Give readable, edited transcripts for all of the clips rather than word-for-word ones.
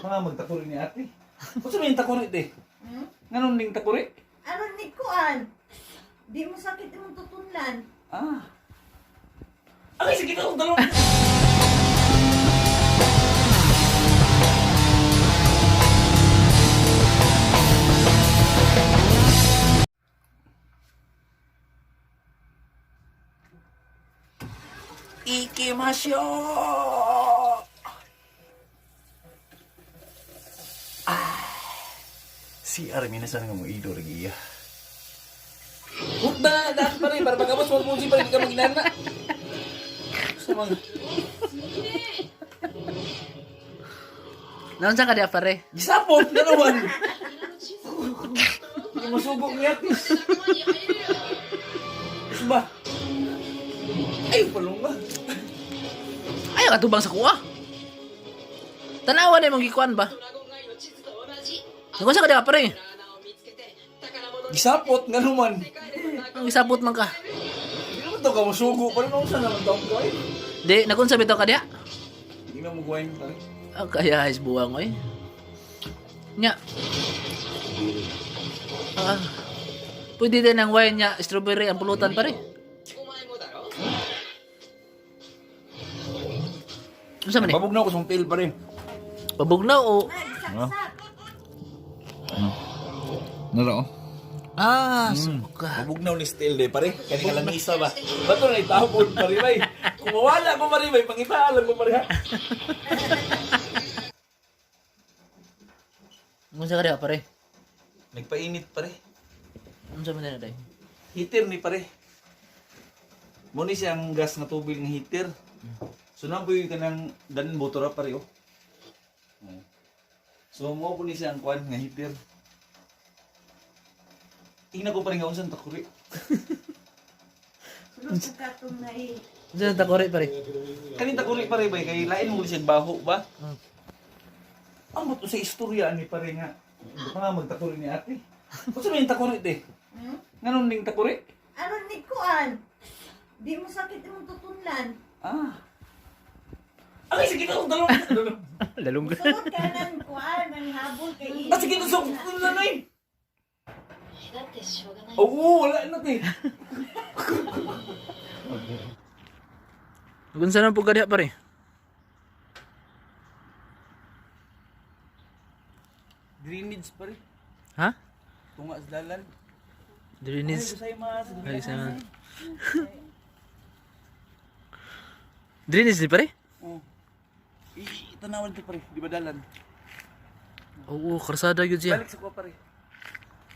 Mga magtakuri ni ate. Unsa may takuri te? Hmm? Nganon ning takuri? Aron ni kuan. Di mo sakit imong tutunlan. Ah. Ay, sige na dalawang. Ikimasyo! Ah. Si Armin na sana nga mo idol iya. Hukda, daan pa rin, para pagkabos, wag mo pa rin ka maginana. Sa mga... Naunsa ka diha pare? Gisapot, dalawan! Hindi masugok niya, tis. Gusto ba? Ay, palunga. Ay katubang sa kuha. Tanawa na imong gikuan ba? Naunsa ka diha pare? Gisapot, nga naman. Ang gisapot man ka. Hindi naman daw ka masugo, parang naunsa naman daw ko ay. Di, nagunsa bitaw ka diha? Hindi na mo guwain, pare. Ah, kaya is buwang oy. Nya. Ah. Pwede din ang wine niya, strawberry ang pulutan pare. Unsa man ni? Babugnaw ko sa pil, pare. Pabugnaw o Na, gisaksak. Nara, oh. Ah, suka. Mabugnaw ni Steel de, pare. Kani ka lamisa ba? Bato na itapon, pare, bay. Kung mawala ko, pare, bay. Pangitaan ko, pare, ha? Unsa ka diha pare? Nagpainit, pare. Unsa man na day? Heater ni pare. Mo ni siyang gas nga tubig nga heater. So naboy ka ng dan motor pare oh. Oh. So mo po ni siyang kwan nga heater. Tingnan ko pare nga unsan takuri. Sulod sa katong na eh. Unsa na takuri pare? Kanin takuri pare bay kay lain mo ni siyang baho ba? Amot sa istorya ni pare nga. Baka nga magtakuri ni ate. Unsa may takuri te? Hmm? Nganon ning takuri? Aron ni kuan. Di mo sakit imong tutunlan. Ah. Ay, sige na, dalawang. Lalong. Sulod ka ng kuan, nang habol kay Ah, sige na, so, ano na eh. Oo, wala na te. Unsa na po ka diha pare? Drainage pare. Ha? Tunga sa dalan. Drainage. Ay, mas. Ay, sa Drainage ni pare? Oh. Tanawan te pare, di ba dalan? Oo, karsada gyud siya. Balik sa kuha pare.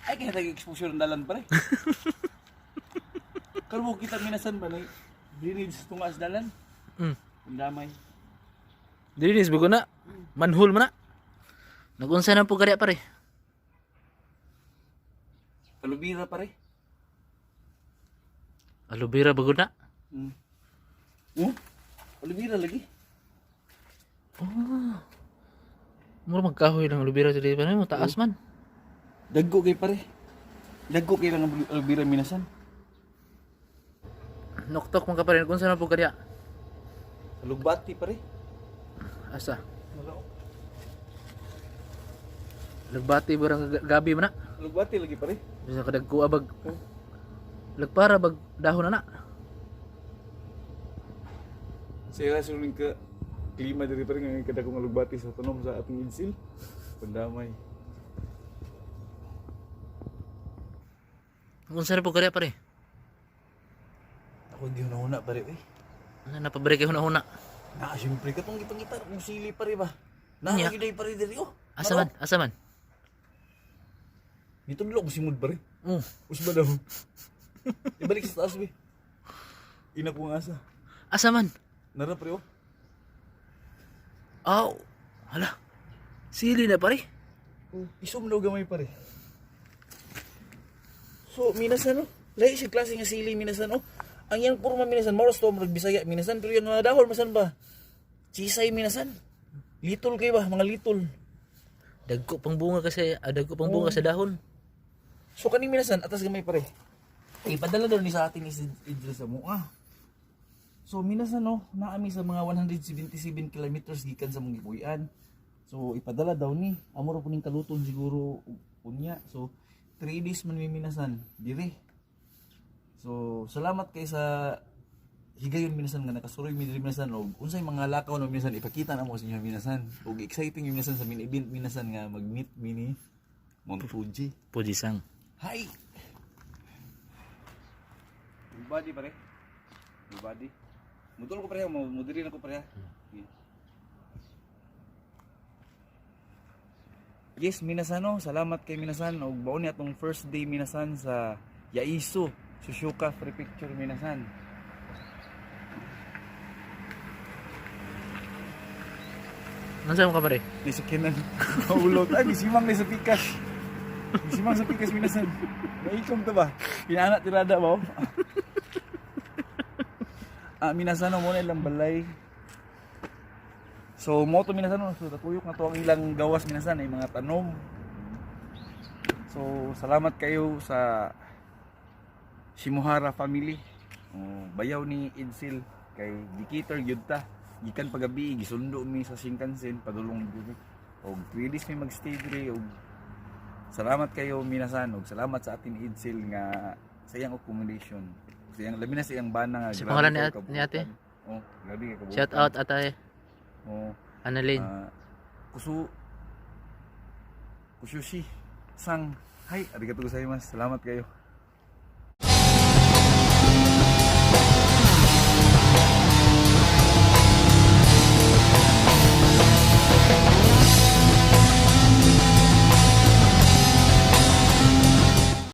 Ay, kaya tag-exposure ng dalan pare. Karon kita minasan ba na drainage tunga sa dalan? Ang damay. Drainage bago na. Manhole man na. Nagunsa na po ka diha pare? Palubira pare. Aloe vera bago na. Oh, palubira lagi. Oh. Mura magkahoy lang aloe vera diri pare, mo taas man. Dagko kay pare. Dagko kay lang ang alubira minasan. Noktok man ka pare, nagunsa na po ka diha? Lugbati pare. Asa? Lagbati barang gabi man na. Lugbati lagi pare. Bisa kadagko abag. Lagpara bag dahon na na. Sira suling ka klima diri pare nga kada kong alugbati sa tanom sa ating insil. Pandamay. Nagunsa na po ka diha pare? Ako hindi huna-huna pare eh. Ano na pabalik kay huna-huna. Na siyempre katong gipangita kung sili pare ba. Na Nya. lagi day pare diri oh. Asa man? Asa man? Gitudlo ko simod pare. Oh. Usba daw. Ibalik sa taas be. Ina ko nga asa. Asa man? Nara pare oh. Aw. Hala. Sili na pare. Oh, isom daw gamay pare. So, minasan oh. Lahi siya klase nga sili minasan oh. Ang iyang purma minasan, maros to murag Bisaya minasan pero yung mga dahol masan ba? Chisay minasan. Litol kay ba, mga litol. Dagko pang bunga kasi, ah, dagko pang bunga sa dahon. So kaning minasan atas gamay pare. Eh padala daw ni sa atin is Idris sa mua. So minasan no, naami sa mga 177 kilometers gikan sa mong gipuy-an. So ipadala daw ni. Amo ra po ning kaluton siguro unya. So 3 days man mi, minasan, dire. So salamat kay sa higayon, minasan, nga nakasuroy mi diri, minasan, og unsay mga lakaw no, minasan, ipakita na mo sa inyo, minasan. Og exciting yung, minasan, sa mini event, minasan, nga mag-meet mi ni Mount Fuji. Pujisang. Hi. Body pare. Body. Mudol ko pareha, mo diri na ko pareha. Yes, minasano, salamat kay minasan og baon ni atong first day, minasan, sa Yaisu, Shushuka Prefecture, minasan. Nansa mo ka, pare? Ni sa kinan. Maulot. Ay, misimang ni sa pikas. Misimang sa pikas, minasan. Maikom to ba? Pinana tirada ba? Oh? Ah, minasan mo na ilang balay. So, moto, minasan, no? So, tatuyok na to ang ilang gawas, minasan, ay mga tanom. So, salamat kayo sa Shimohara family. Oh, bayaw ni Edsel kay gikiter gyud ta. Gikan pagabi gisundo mi sa Shinkansen padulong diri. Og 3 days mi magstay diri og salamat kayo, minasan, og salamat sa atin Edsel nga sa iyang accommodation. Sa iyang labi na sa iyang bana nga Sa grabe pangalan ni kayo ni ate? kabuotan. Oh, grabe kay kabuotan. Shout out, ate Oh, Annalyn. ah, kusu kusushi sang. Hi, arigatou gozaimasu. Salamat kayo.